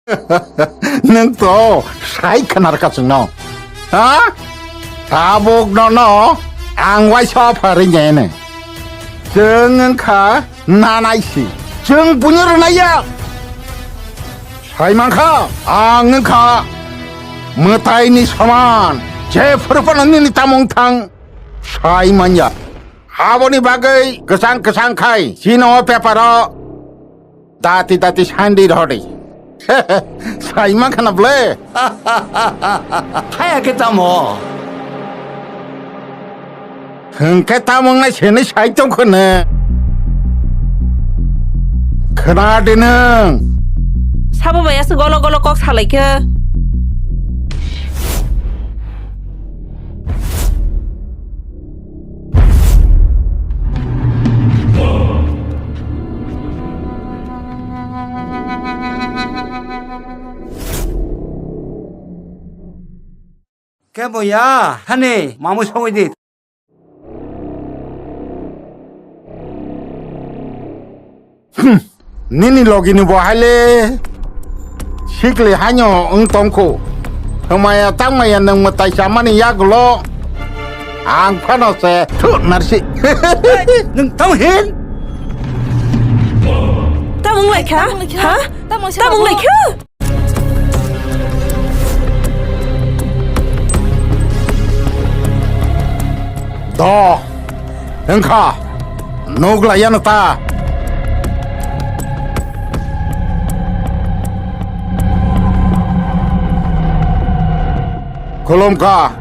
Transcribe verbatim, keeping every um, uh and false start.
Nwng to sai khnar ka chwngno. Ha? Tabuk nono ang waisa pharwi nene. Chwng wngkha nanai si. Chwng buino rwnai ya. Sai mankha ang wngkha mwtaini saman. Je phuru phano nini tamung thang sai manya. Aboni bagwi kwchang kwchang khai chini o paper o dati dati sandi rodi. Sai mankha na ble. Haya khe tamo? Hwnkhe tamo wngnai sini sai tongkho ne? Khna de nwng. Sabo bai aswk golo golo kok salai khe. Khe bo ya, hani, mamu songwi di. Hmm, nini logi ni bo haile sikli hanyo wng tongkho. Hwmaya tangmaya nwng mwtai chamani yagulo ang phano se thu narsi. Nwng tamo hin? Tamo wng lai kha? Ha? Tamo wng lai kha? Do, wngkha, nuk laiyano ta. Khulumkha.